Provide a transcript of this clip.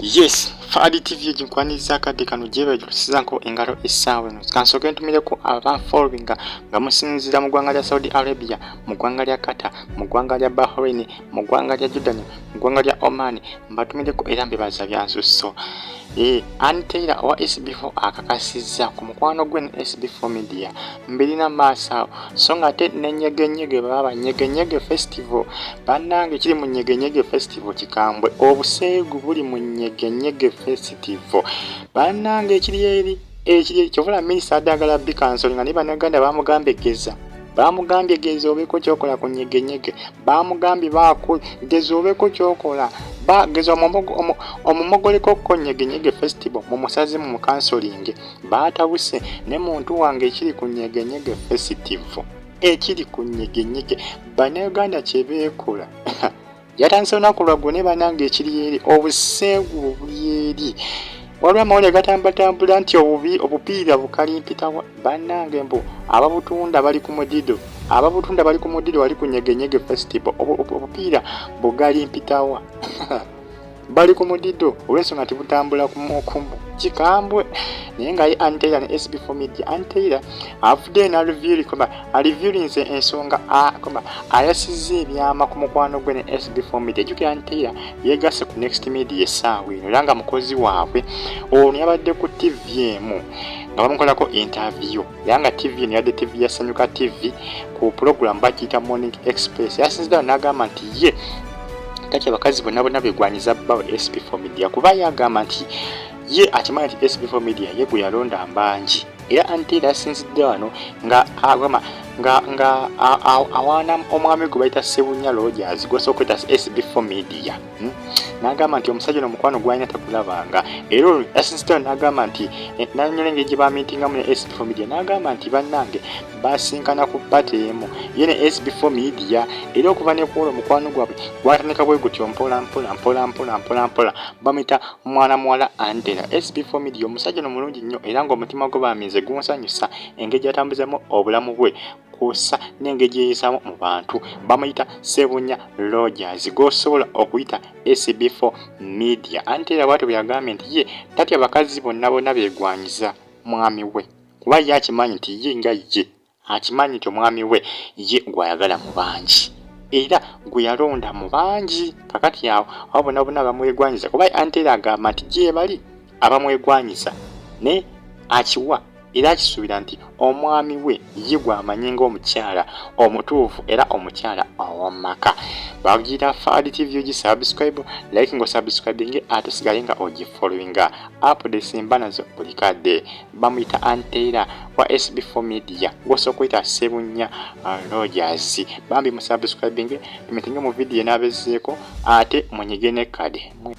Yes, Fadi TV eginkwaniriza akadde kano gyebagitusizanko engalo essaawa eno. Kansooke ntumireko abafollowinga nga musinziira mu ggwanga lya Saudi Arabia, mu ggwanga lya Qatar, mu ggwanga lya Bahrain, mu ggwanga lya Jordan, mu ggwanga lya Oman, mbatumireko era mbebaza byansusso. Ann Taylor owa SB4 akakasizza ku mukwano gwe ne SB4 Media mbirina maaso awo, so nga ate ne Nyegenyege baaba Nyegenyege Festival. Bannange, kiri mu Nyegenyege Festival kikambwe, obuseegu buli mu Nyegenyege Festival. Bannange, ekiri eri ekiri kyovula minisita adagala bikansolinga, naye Bannaganda bamugambye geza, bamugambye geza obeeko kyokola ku Nyegenyege, bamugambye baako geza obeeko kyokola, geza omumogolekokko Nyegenyege Festival mumusaze mu mukansolinge. Batabuse ne muntu wange ekiri ku Nyegenyege Festival, ekiri ku Nyegenyege Bannayuganda kyebeekola yatandise olunaku lwaggwo. Ne bannange, ekiri eri obuseegu obuli eri, waliwo amawulire gatambatambula nti obubi obupiira bukalimpitawa. Bannange, mbu ababutunda bali ku mudido, ababutunda bali ku mudido, wali ku Nyegenyege Festival. Obupiira bugalimpitawa bali ku mudido olw'ensonga nti butambula kumukumu kikambwe. Naye nga ye Ann Taylor ne SB4 Media, Ann Taylor avuddeyo n'areveal koma arevealinze ensonga, koma ayasizza ebyama ku mukwano gwe ne SB4 Media. Jjukira Ann Taylor yeegasse ku Next Media essaawa eno era nga mukozi waabwe. Ono yabadde ku TV emu nga bamukolako interview, era nga TV eno yadde TV ya Sanyuka TV ku program bakiyita Morning Express. Yasinziddewo n'agamba nti ye tatya abakazi bonna bonna begwanyiza bbawe SB4 Media, kuba ye agamba nti ye akimanyi nti SB4 Media ye gwe yalonda mbangi. Era Ann Taylor yasinzidde wano nga agamba nga awaana omwami gwe bayita Sebunya Rogers gwasooka okweta SB4 Media, N'agamba nti omusajja ono omukwano gwalina takulabanga. Era olwo yasinzidde wano n'agamba nti nanyola engeri gye bamiitingamu ne SB4 Media, n'agamba nti bannange basinkana ku party emu ye ne SB4 Media, era okuva ne kwolwo omukwano gwabwe gwatandika bwe gutyo mpola mpola mpola mpola mpola mpola. Bamuyita mwana muwala Ann Taylor SB4 Media. Omusajja ono mulungi nnyo era ng'omutima gwe bamize gunsanyusa engeri gy'atambuzamu obulamu bwe kw'ossa n'engeri gyeyisaamu mu bantu. Bamuyita Sebunya Rogers gw'osobola okuyita SB4 Media. Ann Taylor bw'atyo bwe yagambye nti ye tatya bakazi bonna bonna beegwanyiza mwami we, kuba ye akimanyi nti ye nga ye akimanyi nti omwami we ye gw'ayagala mu bangi era gwe yalonda mu bangi. Kakati awo abo bonna bonna bamwegwanyiza, kuba Ann Taylor agamba nti gye bali abamwegwanyiza, naye akiwa era akisuubira nti omwami we ye gw'amanyi ng'omukyala omutuufu era omukyala ow'omumaka. Bagira Fadi TV, ogisubscribe, like ng'osubscribinge, ate osigale nga ogifollowinga, updates mba nazo buli kadde. Bamuyita Ann Taylor wa SB4 Media gw'osobola okuyita Sebunya Rogers. Bambi musubscribinge, tumeetinge mu vidiyo enaabezeeko, ate munyige ne kade.